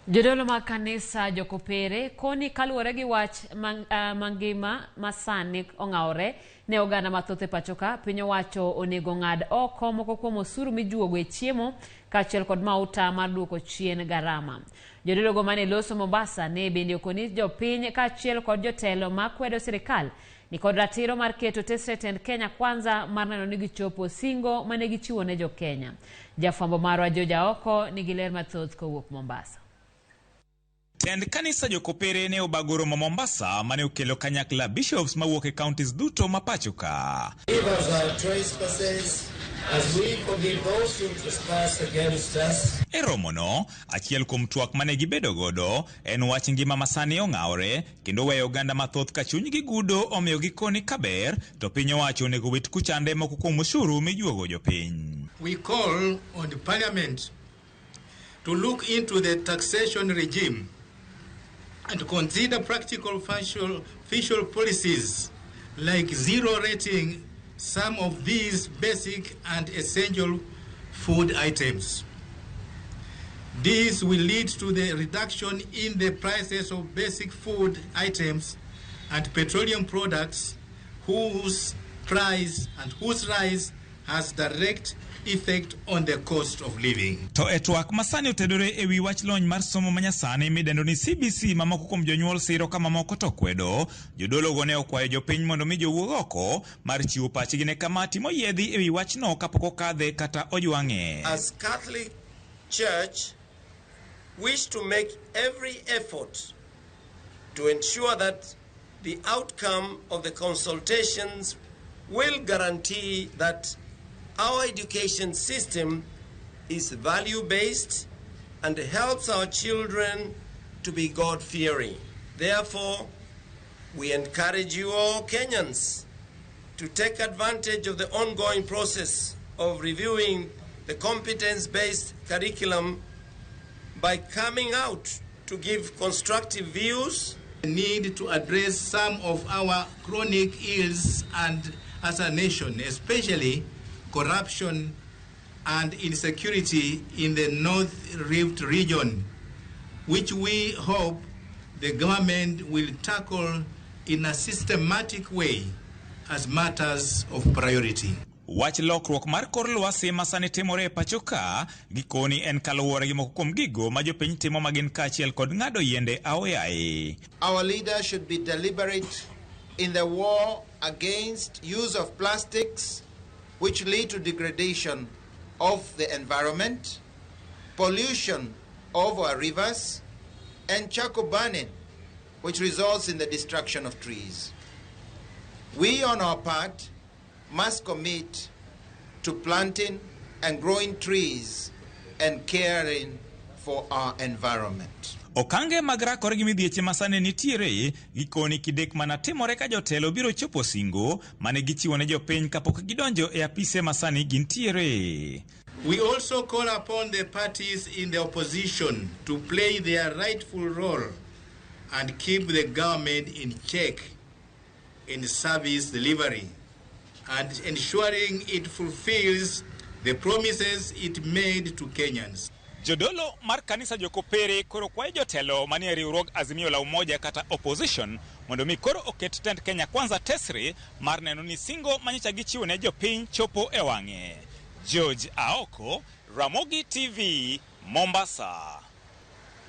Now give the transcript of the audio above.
Jodolo mag kanisa Jokopere koni kaluwore gi wach mangima masani ong'awore ne oganda mathoth e pachoka, piny owacho onego ng'ad oko moko kuom osuru mijuogo e chiemo kaachiel kod mauta mar duoko chien garama. Jodologo mane loso Mombasa ne bende okoni jopiny kaachiel kod jotelo makwedo sirikal nikod ratiro mar keto tesre tend Kenya Kwanza mar neno ni gichopo singo mane gichiwo ne jo-Kenya. Jafwambo marwa George Aoko nigi ler mathoth kowuok Mombasa. Tend kanisa Jokopere ne obago romo Mombasa mane okelo kanyakla bishops mawuok e counties duto ma pacho ka. Forgive us our trespasses, as we forgive those who trespass against us. E romono, achiel kuom twak mane gibedo godo en wach ngima masani ong'awore kendo weyo oganda mathoth ka chunygi gudo, omiyo gikoni kaber to piny owacho onego wit kuchande moko kuom osuru mijuogo jopiny. We call on the parliament to look into the taxation regime and consider practical fiscal policies like zero rating some of these basic and essential food items. This will lead to the reduction in the prices of basic food items and petroleum products whose price and whose rise has direct effect on the cost of living. To e twak masani otedore e wi wach lony mar somo manyasani midendo ni CBC ma moko kuom jonyuol siro ka mamoko to kwedo, jodologo ne okwayo jopiny mondo mi jowuog oko mar chiwo pachgi ne kamati moyiedhi e wi wachno kapok okadhe kata ojwang'e. As Catholic Church wish to make every effort to ensure that the outcome of the consultations will guarantee that our education system is value-based and helps our children to be God-fearing. Therefore, we encourage you all Kenyans to take advantage of the ongoing process of reviewing the competence-based curriculum by coming out to give constructive views. We need to address some of our chronic ills and as a nation, especially corruption and insecurity in the North Rift region, which we hope the government will tackle in a systematic way as matters of priority. Wach lokruok mar kor lwasi ma sani timore e pacho ka gikoni en kaluwore gi moko kuom gigo ma jopiny timo ma gin kaachiel kod ng'ado yiende aoyaye. Our leaders should be deliberate in the war against use of plastics, which lead to degradation of the environment, pollution of our rivers, and charcoal burning, which results in the destruction of trees. We, on our part, must commit to planting and growing trees and caring for our environment. Okange mag rakore gi midhieche ma sani nitiere gikoni kidek mana timore ka jotelo biro chopo singo mane gichiwo ne jopiny kapok gidonjo e apise ma sani gintiere. We also call upon the parties in the opposition to play their rightful role and keep the government in check in service delivery and ensuring it fulfills the promises it made to Kenyans. Jodolo mar kanisa Jokopere koro kwayo jotelo manie riwruog Azimio la Umoja kata opposition mondo mi koro oket tend Kenya Kwanza tesre mar neno ni singo manyocha gichiwo ne jopiny chopo e wang'e. George Aoko, Ramogi TV, Mombasa.